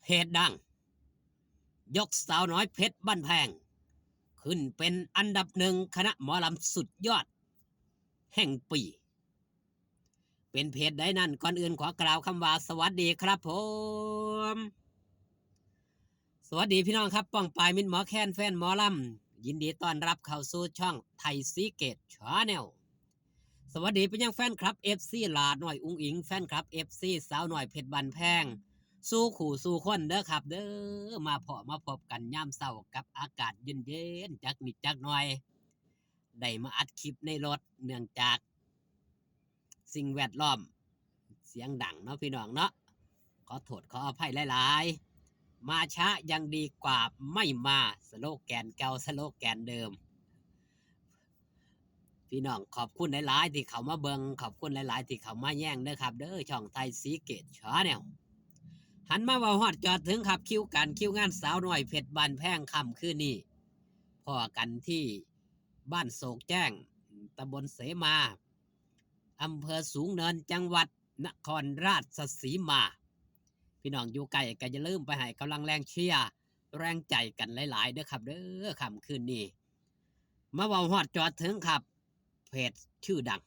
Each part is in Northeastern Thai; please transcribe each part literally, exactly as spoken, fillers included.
เพจดัง ยกสาวน้อยเพชรบ้านแพง ขึ้นเป็นอันดับหนึ่งคณะหมอลำสุดยอดแห่งปี เป็นเพจใดนั้น ก่อนอื่นขอกล่าวคำว่าสวัสดีครับผม สวัสดีพี่น้องครับ ป้องปายมิตรหมอแคนแฟนหมอลำ ยินดีต้อนรับเข้าสู่ช่องไทยซีเกตชาแนล สวัสดีไปยังแฟนคลับเอฟซีหลาน้อยอุ๋งอิ๋ง แฟนคลับเอฟซีสาวน้อยเพชรบ้านแพง สู่คู่สู่คนเด้อครับเด้อ มาพอมาพบกันยามเช้ากับอากาศเย็นๆ จักนิดจักหน่อย ได้มาอัดคลิปในรถ เนื่องจากสิ่งแวดล้อมเสียงดังเนาะพี่น้องเนาะ ขอโทษขออภัยหลายๆ มาช้ายังดีกว่าไม่มา สโลแกนเก่า สโลแกนเดิม พี่น้องขอบคุณหลายๆ ที่เข้ามาเบิ่ง ขอบคุณหลายๆ ที่เข้ามาแย่งเด้อครับเด้อ ช่องไทยซีเกตชาแนล หันมาเว้าฮอดจอดถึงครับ คิวการคิวงานสาวน้อยเพชรบ้านแพงค่ำคืนนี้ พ้อกันที่บ้านโศกแจ้ง ตำบลเสมา อำเภอสูงเนิน จังหวัดนครราชสีมา พี่น้องอยู่ไกลก็อย่าลืมไปให้กำลังแรงเชียร์แรงใจกันหลายๆ เด้อครับเด้อ ค่ำคืนนี้ มาเว้าฮอดจอดถึงครับ เพจชื่อดัง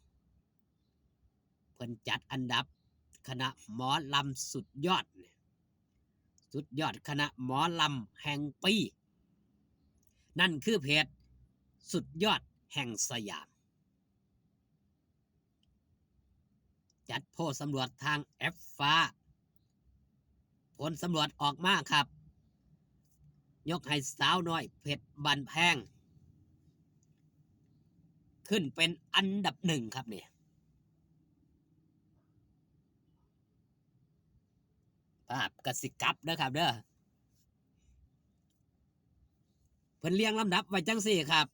เพิ่นจัดอันดับคณะหมอลำสุดยอด สุดยอดคณะหมอลำแห่งปี นั่นคือเพจสุดยอดแห่งสยาม จัดโพลสำรวจทางแอปฟ้า ผลสำรวจออกมาครับ ยกให้สาวน้อยเพชรบ้านแพง ขึ้นเป็นอันดับหนึ่งครับเนี่ย ภาพกสิกลับนะครับเด้อ เพิ่นเรียงลำดับไว้จังซี่ครับ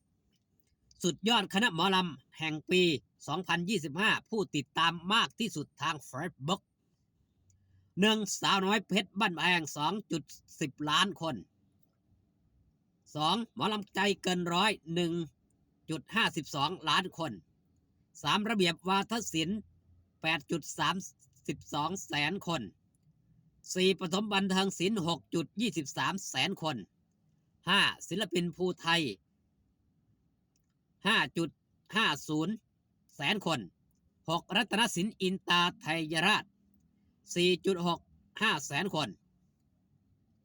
สุดยอดคณะหมอลำแห่งปี สองพันยี่สิบห้า ผู้ติดตามมากที่สุดทาง Facebook หนึ่ง สาวน้อยเพชรบ้านแพง สองจุดสิบล้านคน สอง หมอลำใจเกินร้อย หนึ่งจุดห้าสิบสองล้านคน สาม ระเบียบวาทศิลป์ แปดจุดสามสิบสองแสนคน สี่ ปฐมบันเทิงศิลป์ หกจุดยี่สิบสามแสนคน ห้า ศิลปินภูไทย ห้าจุดห้าศูนย์แสนคน หก รัตนศิลป์อินตาไทยราช สี่จุดหกห้าแสนคน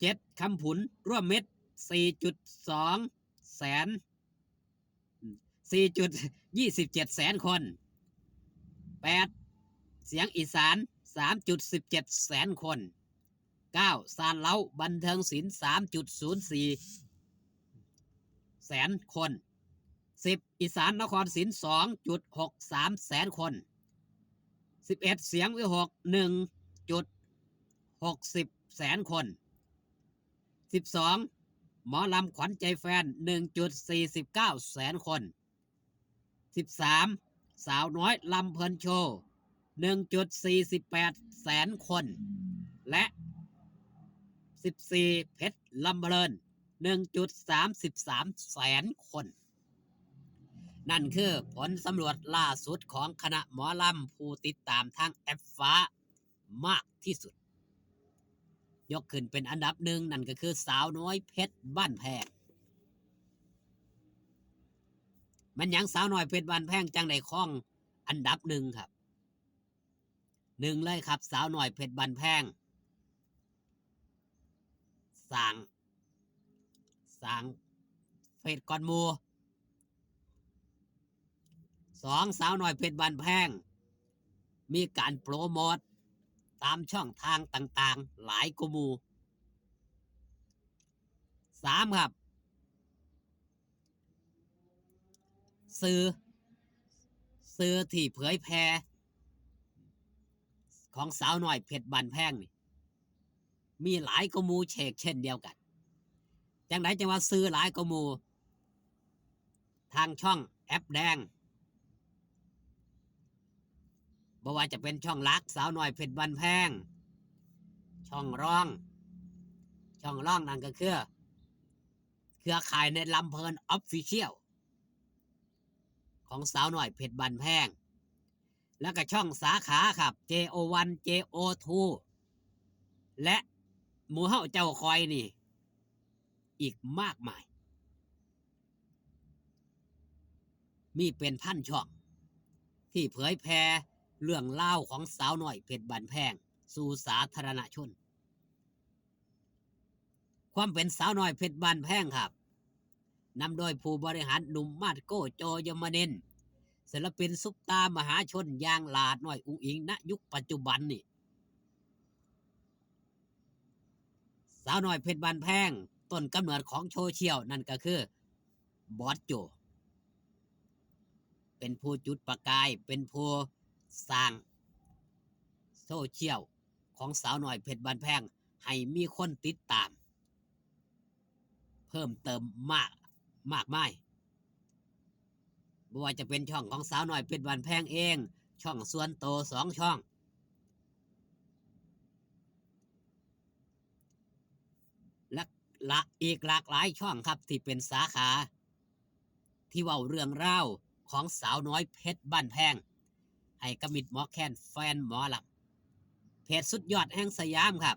เจ็ด คำผุนร่วมมิตร สี่จุดสองแสน สี่จุดยี่สิบเจ็ดแสนคน แปด เสียงอีสาน สามจุดสิบเจ็ดแสนคน เก้า ซานเล้าบันเทิงศิลป์ สามจุดศูนย์สี่แสนคน สิบ อีสานนครศิลป์ สองจุดหกสามแสนคน สิบเอ็ด เสียงวิหก หนึ่งจุดหกสิบแสนคน สิบสอง หมอลำขวัญใจแฟน หนึ่งจุดสี่สิบเก้าแสนคน สิบสาม สาวน้อยลำเพลินโชว์ หนึ่งจุดสี่สิบแปดแสนคน และ สิบสี่ เพชรลำเพลิน หนึ่งจุดสามสิบสามแสนคน นั่นคือผลสำรวจล่าสุดของคณะหมอลำผู้ติดตามทางแอปฟ้ามากที่สุด ยกขึ้นเป็นอันดับหนึ่ง นั่นก็คือสาวน้อยเพชรบ้านแพง มันหยังสาวน้อยเพชรบ้านแพงจังได้ครองอันดับหนึ่งครับ หนึ่งเลยครับ สาวน้อยเพชรบ้านแพง สร้าง สร้างเพจก่อนหมู่ สอง สาวน้อยเพชรบ้านแพง มีการโปรโมทตามช่องทางต่างๆ หลายกว่าหมู่ สาม ครับ สื่อ สื่อที่เผยแพร่ ของสาวน้อยเพชรบ้านแพงนี่ มีหลายกว่าหมู่เฉกเช่นเดียวกัน จังไดจังว่าสื่อหลายกว่าหมู่ ทางช่องแอปแดง บ่ว่าจะเป็นช่องหลักสาวน้อยเพชรบ้านแพง ช่องรอง ช่องรองนั่นก็คือ เครือข่ายในลำเพลินออฟฟิเชียล ของสาวน้อยเพชรบ้านแพง แล้วก็ช่องสาขาครับ เจโอวัน เจโอทู และ หมู่เฮาเจ้าคอยนี่ อีกมากมาย มีเป็นพันช่อง ที่เผยแพร่เรื่องราวของสาวน้อยเพชรบ้านแพงสู่สาธารณชน ความเป็นสาวน้อยเพชรบ้านแพงครับ นำโดยผู้บริหารหนุ่มมาดโก้ โจ ยมนินทร์ ศิลปินซุปตาร์มหาชนอย่างหลาดน้อยอุ๋งอิ๋ง ณ ยุคปัจจุบันนี่ สาวน้อยเพชรบ้านแพง ต้นกำเนิดของโซเชียลนั่นก็คือ บอสโจ เป็นผู้จุดประกาย เป็นผู้สร้างโซเชียลของสาวน้อยเพชรบ้านแพง ให้มีคนติดตาม เพิ่มเติมมาก มากมาย บ่ว่าจะเป็นช่องของสาวน้อยเพชรบ้านแพงเอง ช่องส่วนตัวสองช่อง และละอีกหลากหลายช่องครับ ที่เป็นสาขา ที่เว้าเรื่องราวของสาวน้อยเพชรบ้านแพง ให้กับมิตรหมอแคนแฟนหมอลำ เพจสุดยอดแห่งสยามครับ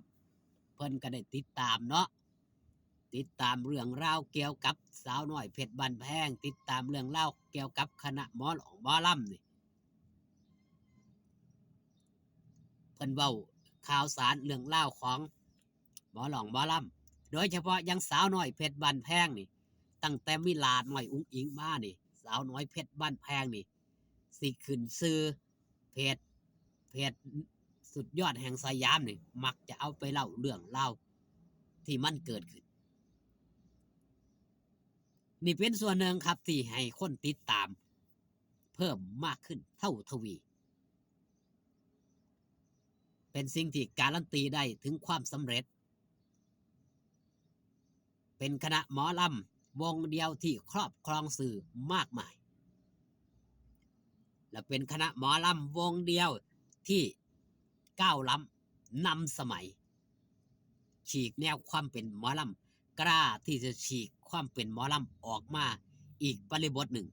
เพิ่นก็ได้ติดตามเนาะ ติดตามเรื่องราวเกี่ยวกับสาวน้อยเพชรบ้านแพง ติดตามเรื่องราวเกี่ยวกับคณะหมอร้องหมอลำนี่ เพิ่นเว้าข่าวสารเรื่องราวของหมอร้องหมอลำ โดยเฉพาะอย่างสาวน้อยเพชรบ้านแพงนี่ ตั้งแต่มีหลาดน้อยอุ๋งอิ๋งมานี่ สาวน้อยเพชรบ้านแพงนี่ สิขึ้นชื่อ เพจ เพจสุดยอดแห่งสยามนี่ มักจะเอาไปเล่าเรื่องราวที่มันเกิดขึ้น นี่เป็นส่วนหนึ่งครับที่ให้คนติดตามเพิ่มมากขึ้นเท่าทวี เป็นสิ่งที่การันตีได้ถึงความสำเร็จ เป็นคณะหมอลำวงเดียวที่ครอบครองสื่อมากมาย และเป็นคณะหมอลำวงเดียวที่ก้าวล้ำนำสมัย ฉีกแนวความเป็นหมอลำ กล้าที่จะฉีกความเป็นหมอลำออกมาอีกบริบทหนึ่ง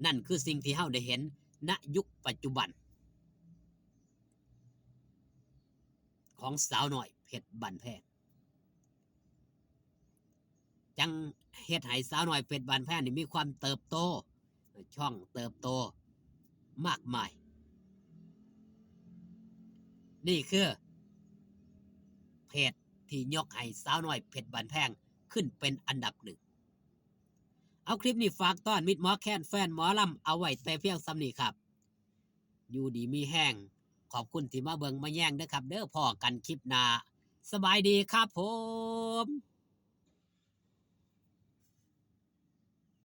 นั่นคือสิ่งที่เฮาได้เห็นณยุคปัจจุบัน ของสาวน้อยเพชรบ้านแพง จั่งเฮ็ดให้สาวน้อยเพชรบ้านแพงนี่มีความเติบโต ช่องเติบโตมากมาย นี่คือเพจที่ยกให้สาวน้อยเพชรบ้านแพงขึ้นเป็นอันดับหนึ่ง เอาคลิปนี้ฝากต้อนมิตรหมอแคนแฟนหมอลำ เอาไว้แต่เพียงส่ำนี้ครับ อยู่ดีมีแฮง ขอบคุณที่มาเบิ่งมาแยงเด้อครับเด้อ พ้อกันคลิปหน้า สบายดีครับผม